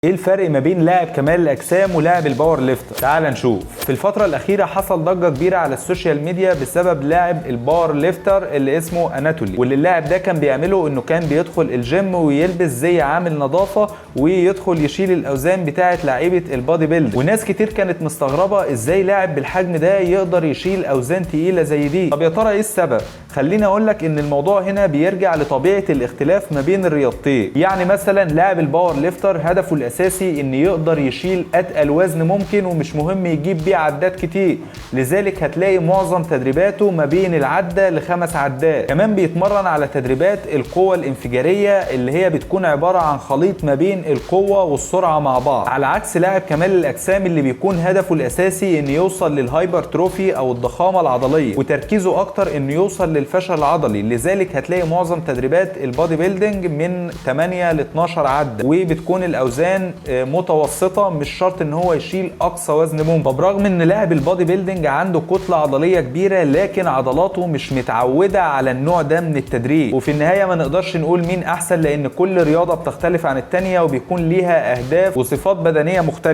ايه الفرق ما بين لاعب كمال الاجسام ولاعب ال power lifter؟ تعال نشوف. في الفترة الاخيرة حصل ضجه كبيرة على ال social media بسبب لاعب ال power lifter اللي اسمه اناتولي، واللي اللاعب ده كان بيعمله انه كان بيدخل الجيم ويلبس زي عامل نظافة ويدخل يشيل الاوزان بتاعه لعيبة ال body build. وناس كتير كانت مستغربه ازاي لاعب بالحجم ده يقدر يشيل اوزان تقيلة زي دي. طب يا ترى ايه السبب؟ خليني اقول لك ان الموضوع هنا بيرجع لطبيعة الاختلاف ما بين الرياضتين. يعني مثلا لاعب ال power lifter هدفه الاساسي ان يقدر يشيل اتقل وزن ممكن، ومش مهم يجيب بيه عدات كتير، لذلك هتلاقي معظم تدريباته ما بين العدة لخمس عدات. كمان بيتمرن على تدريبات القوة الانفجاريه اللي هي بتكون عبارة عن خليط ما بين القوة والسرعة مع بعض، على عكس لاعب كمال الاجسام اللي بيكون هدفه الاساسي ان يوصل لل hypertrophy او الضخامة العضلية، وتركيزه اكتر انه يوصل للفشل العضلي. لذلك هتلاقي معظم تدريبات ال body building من 8 ل 12 عده، وبتكون الاوزان متوسطه، مش شرط ان هو يشيل اقصى وزن ممكن. فبرغم ان لاعب ال body building عنده كتلة عضلية كبيرة، لكن عضلاته مش متعوده على النوع ده من التدريب. وفي النهاية ما نقدرش نقول مين احسن، لان كل رياضة بتختلف عن التانية وبيكون ليها اهداف وصفات بدنية مختلفة.